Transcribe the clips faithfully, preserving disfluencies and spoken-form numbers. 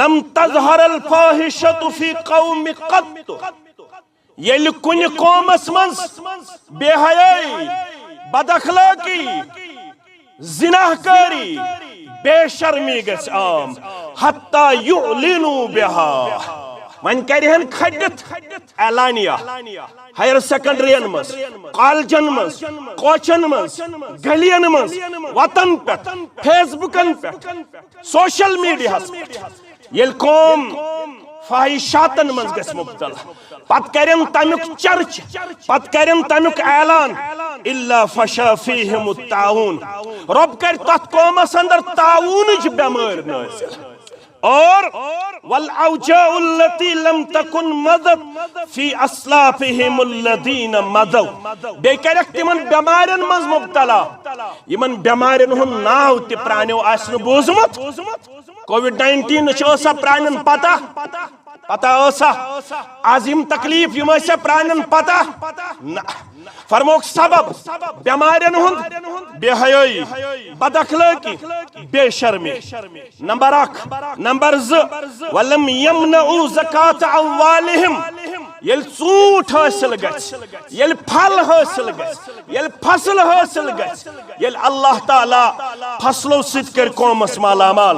لم تظهر الفاحشة في قوم قط۔ ییٚلہِ کُنہِ قومس منٛز بے حیٲیی، بد اخلٲقی، زناہ کٲری، بے شرمی گژھِ عام، حتیٰ یعلنوا بہا، وۄنۍ کرِہن کھٔٹِتھ اعلانیہ، ہائر سیکنڈرین منٛز، کالجن منٛز، کوچن منٛز، گلین منٛز، وتن پٮ۪ٹھ، فیس بکن پٮ۪ٹھ، سوشل میڈیاہس پٮ۪ٹھ۔ ییٚلہِ قوم فاحشاتن منٛز گژھِ مبتلا، پتہٕ کرن تمیُک چرچ، پتہٕ کرن تمیُک اعلان، الا فشا فیہم الطاعون، رۄب کرِ تتھ قومس اندر طاعونٕچ بٮ۪مٲرۍ نٲزِل۔ اور والاوجاع التي لم تكن مضت في اسلافهم الذين مضوا، بیٚیہِ کرٮ۪کھ تِمن بٮ۪مارٮ۪ن منٛز مبتلا، یِمن بٮ۪مارٮ۪ن ہُنٛد ناو تہِ پرٛانیو آسہِ نہٕ بوٗزمُت۔ کووڈ نائنٹین چھِ ٲسا پرٛانٮ۪ن پتہ؟ پتہ ٲسا؟ از یِم تکلیف یِم ٲسا پرٛانٮ۪ن پتہ؟ نہ۔ فرموک سبب بٮ۪مارٮ۪ن ہُنٛد بے حیٲیی، بد اخلٲقی، بے شرمی۔ نمبر اکھ۔ نمبر زٕ، ولم یمنعوا زکات اموالہم، ییٚلہِ ژوٗنٛٹھ حٲصِل گژھِ، ییٚلہِ پھل حٲصِل گژھِ، ییٚلہِ فصل حٲصِل گژھِ، ییٚلہِ اللہ تعالیٰ فصلو سۭتۍ کرِ قومس مالا مال،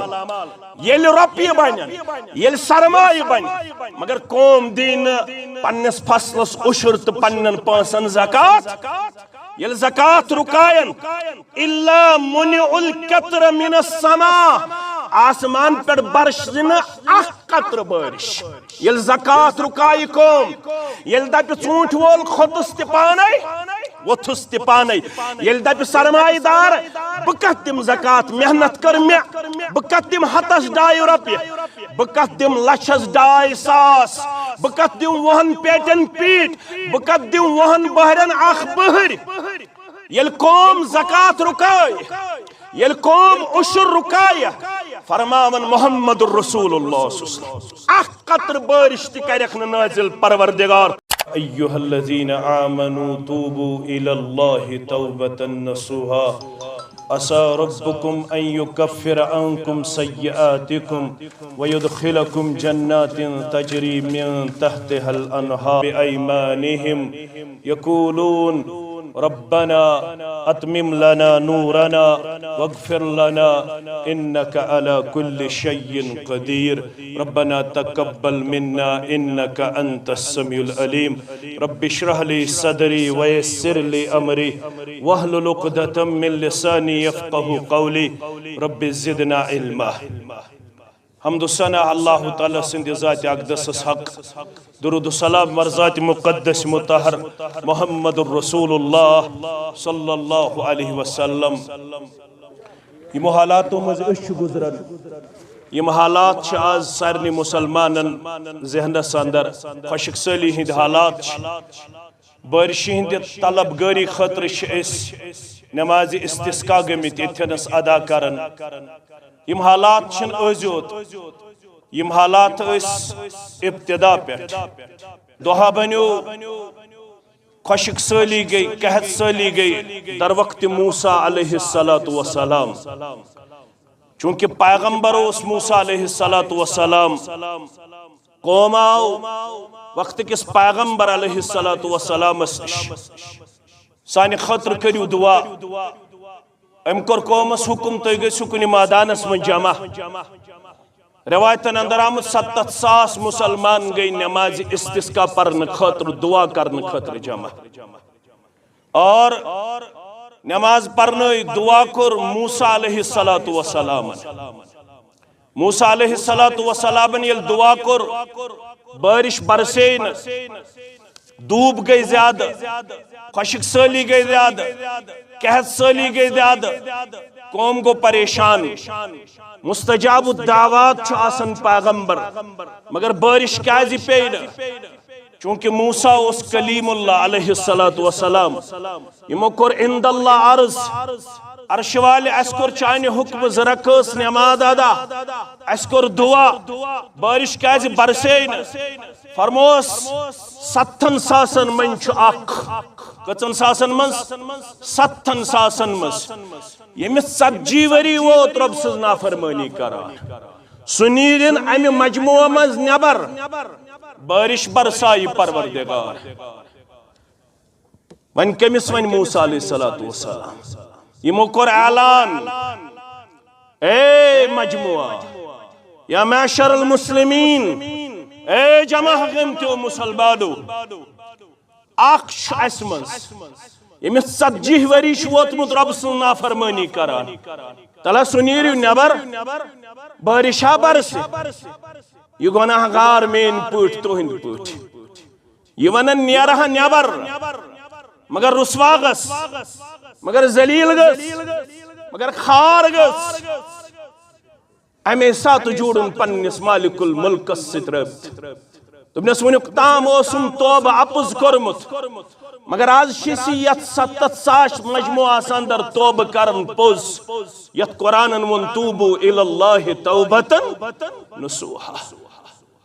ییٚلہِ رۄپیہِ بنن، ییٚلہِ سرمایہِ بنہِ، مگر قوم دی نہٕ پننِس فصلس عشر تہٕ پننٮ۪ن پونٛسن زکات، ییٚلہِ زکات رُکاین، الا منع القطر من السماء، آسمان پٮ۪ٹھ برسہِ نہٕ اکھ قطرٕ بٲرِش۔ ییٚلہِ زکات رُکایہِ قوم، ییٚلہِ دپہِ ژوٗنٛٹھۍ وول کھوٚتُس تہِ پانے، ووٚتھُس تہِ پانے، ییٚلہِ دپہِ سرمایہِ دار، بہٕ کتھ دِمہٕ زکات، محنت کٔر مےٚ، بہٕ کتھ دِمہٕ ہتس ڈاے رۄپیہِ، بہٕ کتھ دِمہٕ لچھس ڈاے ساس، بہٕ کتھ دِمہٕ وُہن پیٹٮ۪ن پیٖٹ، بہٕ کتھ دِمہٕ وُہن بہرٮ۪ن اکھ بہٕرۍ۔ ییٚلہِ قوم زکات رُکایہِ، ییٚلہِ قوم عشر رُکایہِ، فرماون محمد رسول اللہ صلی اللہ علیہ وسلم، اکھ قطرٕ بٲرِش تہِ کرٮ۪کھ نہٕ نٲزِل پروردگار۔ أيها الذين آمنوا توبوا إلى الله توبة نصوحا عسى ربكم أن يكفر عنكم سيئاتكم ويدخلكم جنات تجري من تحتها الأنهار بأيمانهم يقولون ربنا أتمم لنا نورنا واغفر لنا إنك على كل شيء قدير. ربنا تقبل منا إنك أنت السميع العليم. رب اشرح لي صدري ويسر لي أمري واحلل عقدة من لساني يفقهوا قولي. رب زدنا علما. حمد و ثنا اللہ تعالیٰ سٕنٛدِ ذاتِ اقدسس حق، درود و سلام بر ذاتِ مقدس مطہر محمد رسول اللہ صلی اللہ علیہ وسلم۔ یِمو حالاتو منٛز أسۍ چھِ گُزران، یِم حالات چھِ آز سارنٕے مُسلمانن ذہنس اندر، خۄشک سٲلی ہٕنٛدۍ حالات چھِ۔ بٲرشہِ ہٕنٛدِ طلب گٲری خٲطرٕ چھِ أسۍ نمازِ استسقا گٔمٕتۍ ییٚتھٮ۪نس ادا کران۔ یِم حالات چھِنہٕ أزۍ یوت، یِم حالات ٲسۍ ابتدا پٮ۪ٹھ۔ دۄہا بنیو، خۄشک سٲلی گٔے، قحط سٲلی گٔے، در وقت موسیٰ علیہ الصلوۃ والسلام۔ چونکہ پیغمبر اوس موسیٰ علیہ الصلوۃ والسلام، قوم آو وقت کِس پیغمبر علیہ الصلوۃ والسلامس نِش، سانہِ خٲطرٕ کٔرِو دُعا۔ أمۍ کوٚر قومس حکم، تُہۍ گٔژھِو کُنہِ مٲدانس منٛز جمع۔ روایتن اندر آمُت، ستتھ ساس مسلمان گٔے نمازِ استسقا پرنہٕ خٲطرٕ، دُعا کرنہٕ خٲطرٕ جمع۔ اور نماز پرنٲے، دُعا کوٚر موسیٰ علیہ الصلوۃ والسلامن۔ موسیٰ علیہ الصلوۃ والسلامن ییٚلہِ دُعا کوٚر، بٲرِش برسے نہٕ، دوٗب گٔے زیادٕ، خۄشک سٲلی گٔے زیادٕ، قحط سٲلی گٔے زیادٕ، قوم گوٚو پریشان۔ مستجاب الدعوات چھُ آسان پیغمبر، مگر بٲرِش کیازِ پیٚیہِ نہٕ؟ چونکہ موسیٰ اوس کلیم اللہ علیہ الصلوۃ والسلام۔ یِمو کوٚر عند اللہ عرض، عرش والہِ، اسہِ کوٚر چانہِ حکمہٕ زٕ رکٲژ نماز ادا، اسہِ کوٚر دُعا، بٲرِش کیازِ برسے نہٕ؟ فرموس، ستتھن ساسن منٛز چھُ اکھ۔ کٔژن ساسن منٛز؟ ستتھن ساسن منٛز۔ ییٚمِس ژتجی ؤری ووت رۄب سٕنٛز نافرمٲنی کران۔ سُہ نیرِن امہِ مجموعہ منٛز نٮ۪بر، بارش برسایہِ پروردگار۔ وۄنۍ کٔمِس وَنہِ موسیٰ علیہ الصلوۃ والسلام؟ یِمو کوٚر اعلان، اے مجموعہ، یا معشر المسلمین، اے جمع گٔمتیو مسلمانو، اکھ چھُ اسہِ منٛز، ییٚمِس ژتجی ؤری چھُ ووتمُت رۄب سٕنٛز نافرمٲنی کران۔ تلہ سُہ نیرِو نٮ۪بر، بارشا برسہِ۔ یہِ گۄناہ گار میٲنۍ پٲٹھۍ، تُہنٛدۍ پٲٹھۍ۔ یہِ ونان نیرٕ ہا نٮ۪بر، مگر رسوا گژھ، مگر ذلیل گژھ، مگر خار گژھ۔ امے ساتہٕ جوڑُن پننِس مالک الملکس سۭتۍ رٲبطہٕ۔ دوٚپنس، وُنیُک تام اوسُم توبہٕ اپُز کوٚرمُت، مگر از چھِ أسۍ یتھ ستتھ ساس مجموعس اندر توبہٕ کران پوٚز، یتھ قرآنن ووٚن، "توبوا الی اللہ توبۃ نصوحا۔"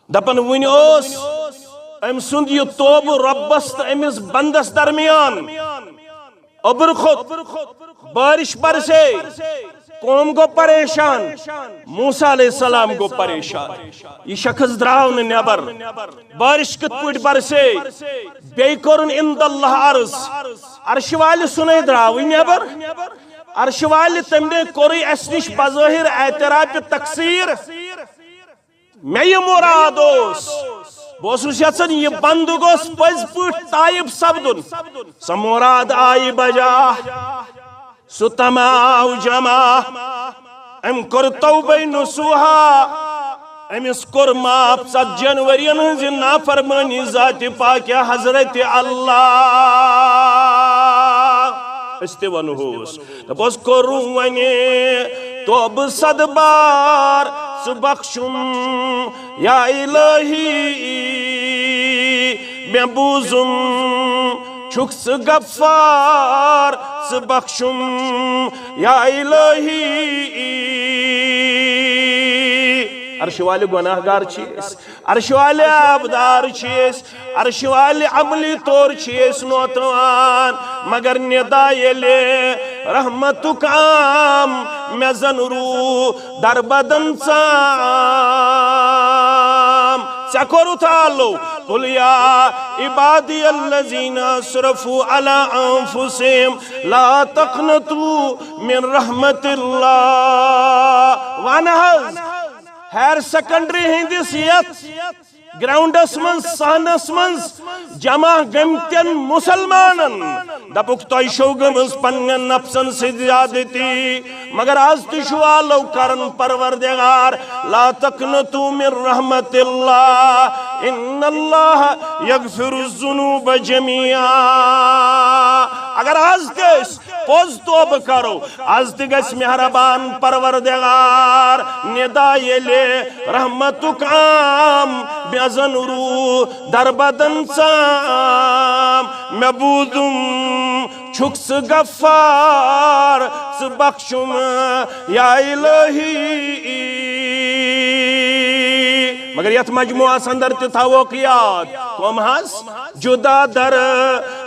دپان وُنہِ اوس أمۍ سُنٛد یہِ توبہٕ رۄبس تہٕ أمِس بندس درمیان۔ اوٚبر کھوٚت، بارش برسے، قوم گوٚو پریشان، موسیٰ علیہ السلام گوٚو پریشان۔ یہِ شخص درٛاو نہٕ نٮ۪بر۔ بارش کِتھ پٲٹھۍ برسے؟ بیٚیہِ کوٚرُن عند اللہ عرض۔ عرشہِ والہِ سُنے درٛاوٕے نٮ۪بر۔ عرشہِ والہِ تٔمۍ نے کوٚرُے اَسہِ نِش بظٲہر اعتراف تقصیر۔ مےٚ یہِ مُراد اوس، بہٕ اوسُس یژھان یہِ بندٕ گوٚژھ پٔزۍ پٲٹھۍ تائب سپدُن۔ سۄ مُراد آیہِ بجا، سُہ تماو جمع۔ أمۍ کوٚر توبہ نصوحا، أمِس کوٚر معاف ژتجی ؤرین ہٕنٛزِ نافرمٲنی ذاتِ پاکہِ حضرت اللہ۔ أسۍ تہِ ونہوس۔ دپوس، کوٚرُم وۄنۍ توبہٕ صد بار ژٕ بخشُم یا الہی، مےٚ بوٗزُم چھُکھ ژٕ غفار ژٕ بخشُم یا الہی۔ عرشہِ والہِ گۄناہ گار چھِ أسۍ، عرشہِ والہِ آبدار چھِ أسۍ، عرشہِ والہِ عملی طور چھِ أسۍ نوتوان، مگر ندا ییٚلہِ رحمتُک عام مےٚ زن روٗ دربدن ژام۔ ژےٚ کوٚرُتھ آلو، قل یا عبادی الذین اسرفوا علی انفسہم لا تقنطوا من رحمت اللہ۔ ون حظ، ہائر سیکنڈری ہٕنٛدِس یتھ گراؤنڈس منٛز، صحنس منٛز جمع گٔمتٮ۪ن مسلمانن دپُکھ، تۄہہِ چھو گٔمٕژ پننٮ۪ن نفسن سۭتۍ زیادتی، مگر از تہِ چھُ آلو کران پروردگار، لا تقنطوا من رحمت اللہ، ان اللہ یغفر الذنوب جمیعا۔ اگر از تہِ أسۍ پوٚز توبہٕ کرو، از تہِ گژھِ مہربان پروردگار۔ ندا ییٚلہِ رحمتُک عام مےٚ زن روٗ دربدن ژام، مےٚ بوٗزُم چھُکھ ژٕ غفار، ژٕ بخشُم یا الہی۔ مگر یتھ مجموعس اندر تہِ تھاووکھ یاد، کم حظ؟ جدا در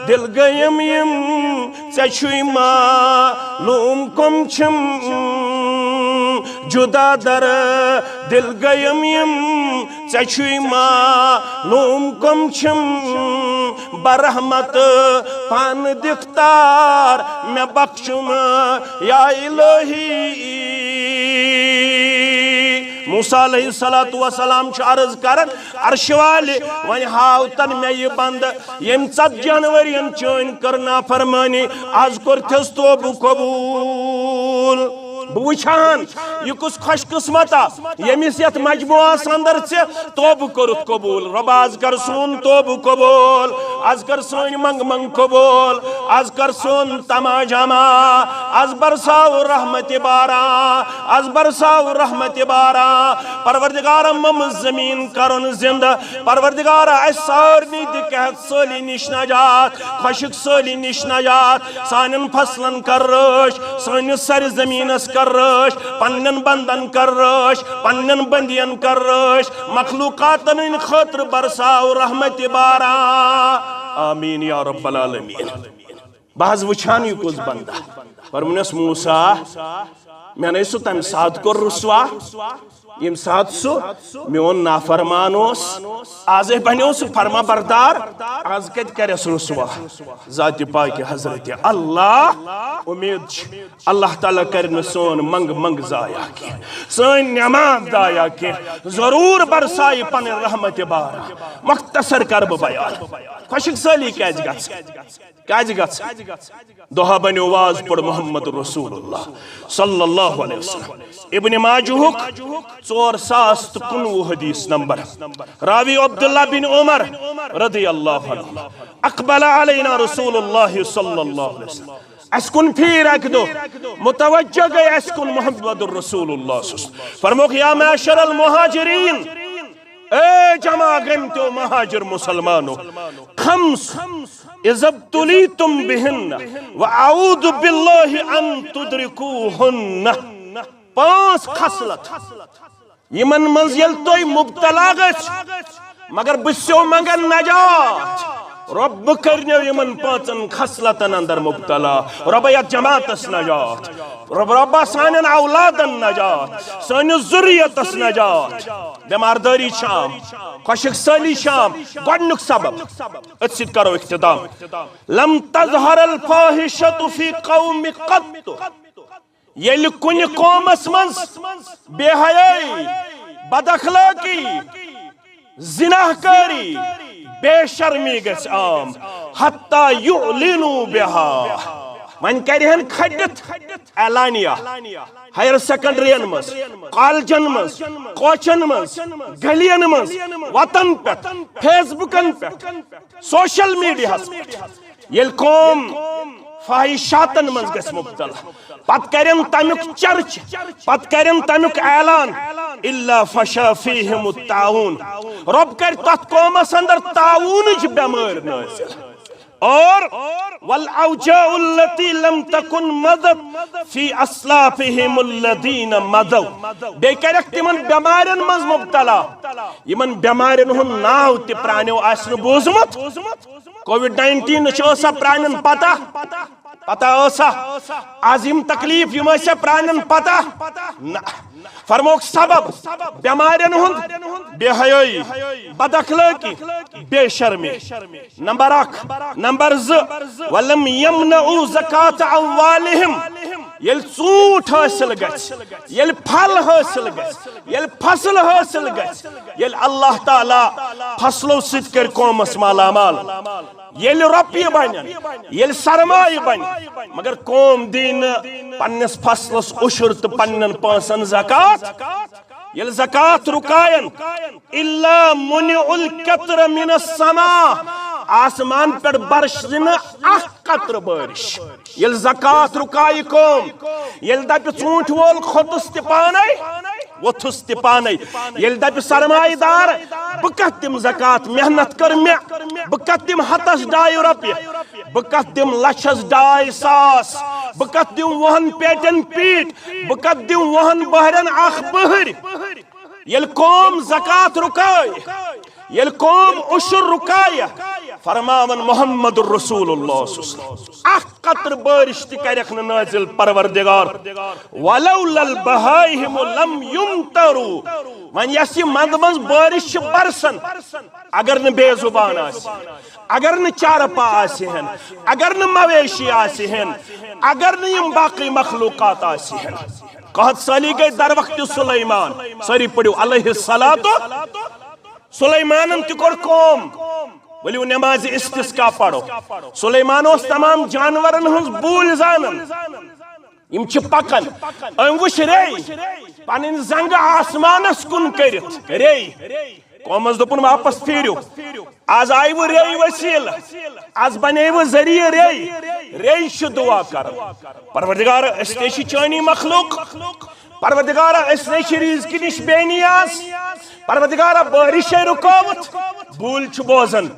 دل گٔیم یِم، ژےٚ چھُے معلوم کم چھِم۔ جدا در دل گٔیم یِم، ژےٚ چھُے معلوم کم چھِم۔ برحمت پانہٕ دِکھ تار، مےٚ بخشُم یا الہی۔ موسیٰ علیہ الصلوۃ والسلام چھُ عرض کران، عرشہِ والہِ، وۄنۍ ہاو تن مےٚ یہِ بندٕ، ییٚمۍ ژتجی ہن ؤرین چٲنۍ کٔر نافرمٲنی، از کوٚرتھس توبہٕ قبول۔ بہٕ وٕچھان، یہِ کُس خوش قسمت آ، ییٚمِس یتھ مجموعس اندر ژےٚ توبہٕ کوٚرُتھ قبول۔ رۄبا، از کر سون توبہٕ قبول، از کر سٲنۍ منگ منگ قبول، از کر سون تما جمع، از برساو رحمت باران، از برساو رحمت باران۔ پروردگارا، مم زمین کرُن زندہ۔ پروردگارا، اسہِ سارنٕے دِ قحط سٲلی نِش نجات، خۄشک سٲلی نِش نجات۔ سانٮ۪ن فصلن کر رٲچھ، سٲنِس سرِ زمینس کر رٲچھ، پننٮ۪ن بندن کر رٲچھ، پننٮ۪ن بندین کر رٲچھ۔ مخلوقاتن ہٕنٛدِ خٲطرٕ برساو رحمت باران۔ آمین یا رب العالمین۔ بہٕ حظ وٕچھان یہِ کُس بندہ۔ فرمونس، موسیٰ، مےٚ نے سُہ تمہِ ساتہٕ کوٚر رسوا، ییٚمہِ ساتہٕ سُہ میون نافرمان اوس، آزے بنیو سُہ فرما بردار، آز کتہِ کرٮ۪س رسوا؟ ذاتِ پاکِ حضرت اللہ، امید چھِ اللہ تعالیٰ کرِ نہٕ سون منگ منگ ضایع کینٛہہ، سٲنۍ نماز ضایع کینٛہہ، ضروٗر برسایہِ پنٕنۍ رحمتِ باران۔ مختصر کرٕ بہٕ بیان، خۄشک سٲلی کیازِ گژھِ؟ کیازِ گژھِ؟ دۄہا بنیو واز پوٚر محمد رسول اللہ صلی اللہ علیہ وسلم۔ ابن ماجہُک ژور ساس تہٕ کُنوُہ حدیث نمبر۔ راوی عبداللہ بن عمر رضی اللہ عنہ۔ اقبل علینا رسول اللہ صلی اللہ علیہ وسلم۔ اسہِ کُن پھیٖر اکہِ دۄہ، متوجہ گٔے اسہِ کُن محمد رسول اللہ صلی اللہ علیہ وسلم۔ فرموکھ، یا معاشر المہاجرین، اے جمع گٔمتیو مہاجر مسلمانو، خمس اذا ابتلیتم بہن و اعوذ باللہ ان تدرکوہن۔ پانٛژھ خصلت، یِمن منٛز ییٚلہِ تُہۍ مبتلا گٔژھ، مگر بہٕ چھُسو منگان نجات، رۄب، بہٕ کٔرنو یِمن پانٛژن خصلتن اندر مبتلا۔ رۄبا، یتھ جماعتس نجات، رۄب، رۄبا، سانٮ۪ن اولادن نجات، سٲنِس ذُریتس نجات۔ بٮ۪مار دٲری چھام، خۄشک سٲلی چھام، گۄڈنیُک سبب۔ أتھۍ سۭتۍ کرو اختتام۔ لم تظہر الفاحشۃ فی قوم قط۔ ییٚلہِ کُنہِ قومس منٛز بے حیٲیی، بد اخلٲقی، زناہ کٲری، بے شرمی گژھِ عام، حتی یعلنوا بہا، وۄنۍ کرِہن کھٹِتھ اعلانیہ، ہائر سیکنڈرین منٛز، کالجن منٛز، کوچن منٛز، گلین منٛز، وتن پٮ۪ٹھ، فیس بکن پٮ۪ٹھ، سوشل میڈیاہس پٮ۪ٹھ۔ ییٚلہِ قوم فاحشاتن منٛز گژھِ مبتلا، پتہٕ کرن تمیُک چرچ، پتہٕ کرن تمیُک اعلان، الا فشا فیہم الطاعون، رۄب کرِ تتھ قومس اندر طاعونٕچ بٮ۪مٲرۍ نٲزِل۔ اور والاوجاع التی لم تکن مضت فی اسلافہم الذین مضوا، بیٚیہِ کرکھ تِمن بٮ۪مارٮ۪ن منٛز مبتلا، یِمن بٮ۪مارٮ۪ن ہُنٛد ناو تہِ پرٛانیو آسہِ نہٕ بوٗزمُت۔ کووڈ نائنٹین چھِ ٲسا پرٛانٮ۪ن پتہ؟ پتہ ٲسا؟ از یِم تکلیف یِم ٲسا پرٛانٮ۪ن پتہ؟ نہ۔ فرموکھ سبب بٮ۪مارٮ۪ن ہُنٛد، بے حیٲیی، بد اخلٲقی، بے شرمی۔ نمبر اکھ۔ نمبر زٕ، ولم یمنعوا زکات اموالہم۔ ییٚلہِ ژوٗنٛٹھ حٲصِل گژھِ، ییٚلہِ پھل حٲصِل گژھِ، ییٚلہِ فصل حٲصِل گژھِ، ییٚلہِ اللہ تعالیٰ فصلو سۭتۍ کرِ قومس مالا مال، ییٚلہِ رۄپیہِ بنن، ییٚلہِ سرمایہِ بنہِ، مگر قوم دی نہٕ پننِس فصلس عشر تہٕ پننٮ۪ن پونٛسن زکات، ییٚلہِ زکات رُکاین، الا منع القطر من السماء، آسمان پٮ۪ٹھ برسہِ نہٕ اکھ قطرٕ بٲرِش۔ ییٚلہِ زکات رُکایہِ قوم، ییٚلہِ دپہِ ژوٗنٛٹھۍ وول کھوٚتُس تہِ پانے، ووٚتھُس تہِ پانے، ییٚلہِ دپہِ سرمایہِ دار، بہٕ کتھ دِمہٕ زکات، محنت کٔر مےٚ، بہٕ کتھ دِمہٕ ہتس ڈایہِ رۄپیہِ، بہٕ کتھ دِمہٕ لچھس ڈاے ساس، بہٕ کتھ دِمہٕ وُہن پیٹٮ۪ن پیٖٹ، بہٕ کتھ دِمہٕ وُہن بہرٮ۪ن اکھ بہٕرۍ۔ ییٚلہِ قوم زکات رُکایہِ، ییٚلہِ قوم عشر رُکایہِ، فرماوان محمد رسول اللہ صلی اللہ علیہ وسلم، اکھ قطرٕ بٲرِش تہِ کرٮ۪کھ نہٕ نٲزِل پروردگار۔ ولولا البہائم لم یمطروا۔ وۄنۍ یۄس یہِ منٛدٕ منٛز بٲرِش چھِ برسان، اگر نہٕ بے زبان آسہِ، اگر نہٕ چارپا آسہِ ہن، اگر نہٕ مویشی آسہِ ہن، اگر نہٕ یِم باقٕے مخلوقات آسہِ ہن۔ قحط سٲلی گٔے در وقت سلیمان۔ سٲری پٔرِو علیہ الصلوۃ۔ سلیمانن تہِ کوٚر قوم۔ ؤلِو نماز استسقا پرو۔ سلیمان اوس تمام جانورن ہٕنٛز بوٗلۍ زانان۔ یِم چھِ پکان۔ أمۍ وٕچھ ریٚے، پنٕنۍ زنٛگہٕ آسمانس کُن کٔرِتھ۔ ریٚے۔ قومس دوٚپُن، واپس پھیٖرِو۔ از آیہِ وٕ ریٚے وسیٖلہٕ۔ از بنے وٕ ذٔریعہٕ ریٚے۔ ریٚے چھِ دعا کران۔ پروردگار، أسۍ تہِ چھِ چٲنی مخلوق۔ پروردگارا، أسۍ نے چھِ رزقہِ نِش بے نیاز۔ پروردگارا، بٲرِش چھے رُکٲوٕتھ، بوٗلۍ چھِ بوزان،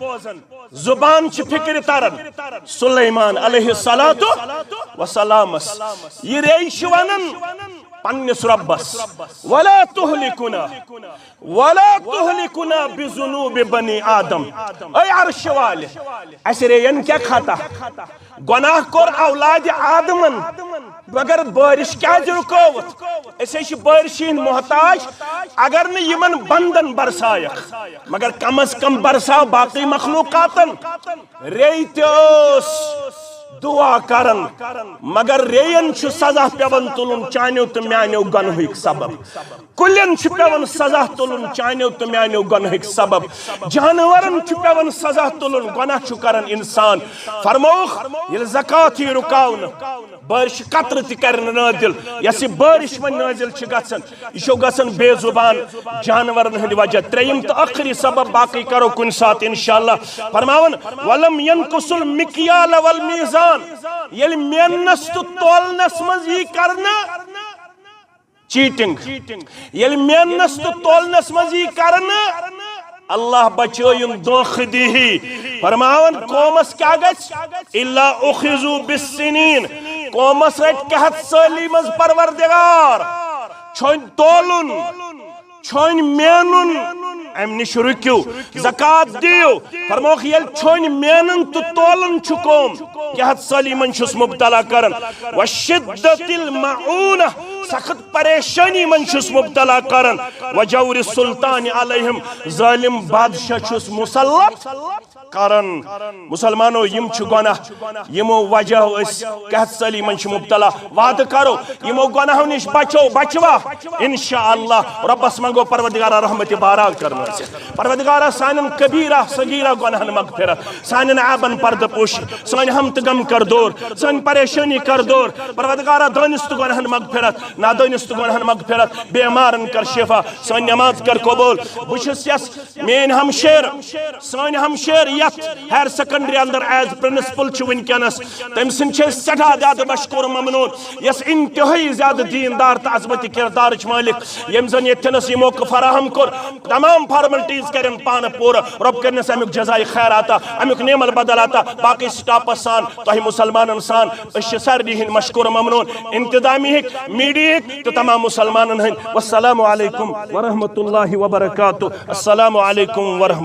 زُبان چھِ فِکرِ تران۔ سلیمان علیہ الصلوۃ والسلامس یہِ ریٚے چھِ ونان، پننِس رۄبس، ولا تہلکنا، ولا تہلکنا بذنوب بنی آدم۔ اے عرش والہِ، اسہِ ریٚین کیٛاہ خطا؟ گۄناہ کوٚر اولادِ آدمن، مگر بٲرِش کیٛازِ رُکٲوٕتھ؟ أسۍ ہے چھِ بٲرِشہِ ہٕنٛدۍ محتاج۔ اگر نہٕ یِمن بندن برسایکھ، مگر کم از کم برساو باقٕے مخلوقاتن۔ ریٚیہِ تہِ ٲس دعا کران، مگر ریٚین چھُ سزا پٮ۪وان تُلُن چانیو تہٕ میانیو گۄنہٕکۍ سبب۔ کُلٮ۪ن چھُ پٮ۪وان سزا تُلُن چانیو تہٕ میانیو گۄنہٕکۍ سبب۔ جانورن چھُ پٮ۪وان سزا تُلُن، گۄناہ چھُ کران انسان۔ فرمووُکھ، ییٚلہِ زکوٰۃ یی رُکاونہٕ، بٲرِش قطرٕ تہِ کرِ نہٕ نٲزِل۔ یۄس یہِ بٲرِش وۄنۍ نٲزِل چھِ گژھان، یہِ چھو گژھان بے زبان جانورن ہٕنٛدِ وجہ۔ ترٛیٚیِم تہٕ ٲخری سبب، باقٕے کرو کُنہِ ساتہٕ انشاءاللہ۔ فرماوان، ولم ينقص المكيال والميزان، ییٚلہِ میننس تہٕ تولنس منٛز یی کرنہٕ چیٹنگ، ییٚلہِ میننس تہٕ تولنس منٛز یی کرنہٕ، اللہ بچٲیِن دھوکھٕ دیہی۔ فرماوان، قومس کیٛاہ گژھِ؟ الا اخذوا بالسنین، قومس رٹہِ قحط سٲلی منٛز پروردگار۔ چھۄنۍ تولُن، چھۄنۍ مینُن، امہِ نِش رُکِو، زکوٰۃ دِیِو۔ فرمووُکھ، ییٚلہِ چھۄنۍ مینُن تہٕ تولُن چھُ قوم، قحط سٲلی منٛز چھُس مبتلا کران۔ وشدت المعونہ، سخت پریشانی منٛز چھُس مبتلا کران۔ وجور السلطان علیہم، ظٲلم بادشاہ چھُس مسلط کران۔ مسلمانو، یِم چھِ گۄناہ، یِمو وجہو أسۍ قحط سٲلی منٛز چھِ مبتلا۔ وعدٕ کرو، یِمو گۄناہو نِش بچو، بچوا۔ انشاءاللہ رۄبس منٛگو پروردگارا رحمتِ باران کرنٲوِتھ۔ پروردگارا، سانٮ۪ن کبیرہ صغیرہ گۄناہن مغفرت، سانٮ۪ن عیبن پردٕ پوشی، سٲنۍ ہم تہٕ غم کر دور، سٲنۍ پریشٲنی کر دور۔ پروردگارا، دٲنِستہٕ گۄناہن مغفرت، نادٲنِستہٕ گۄناہن مغفرت، بیمارن کر شفا، سٲنۍ نماز کر قبول۔ بہٕ چھُس یس میٲنۍ ہمشیر، سٲنۍ ہمشیر یتھ ہائر سیکنڈری اندر ایز پرنسپل چھُ وٕنکیٚنس، تٔمۍ سٕنٛدۍ چھِ أسۍ سٮ۪ٹھاہ زیادٕ مشکور ممنون، یۄس انتہٲئی زیادٕ دیندار تہٕ عظمت کردارٕچ مٲلک، ییٚمۍ زن ییٚتھٮ۪نس یہِ موقعہٕ فراہم کوٚر۔ تمام فارملٹیز کرن پانہٕ پوٗرٕ۔ رۄب کرنس امیُک جزائے خیر عطا، امیُک نعم البدل عطا۔ باقٕے سٹافس سان، تۄہہِ مسلمانن سان، أسۍ چھِ سارنٕے ہٕنٛدۍ مشکور ممنون، انتظامی ہٕکۍ، میڈیا ہٕکۍ تہٕ تمام مسلمانن ہٕنٛدۍ۔ والسلام علیکم ورحمۃ اللہ وبرکاتہ۔ السلام علیکم ورحمۃ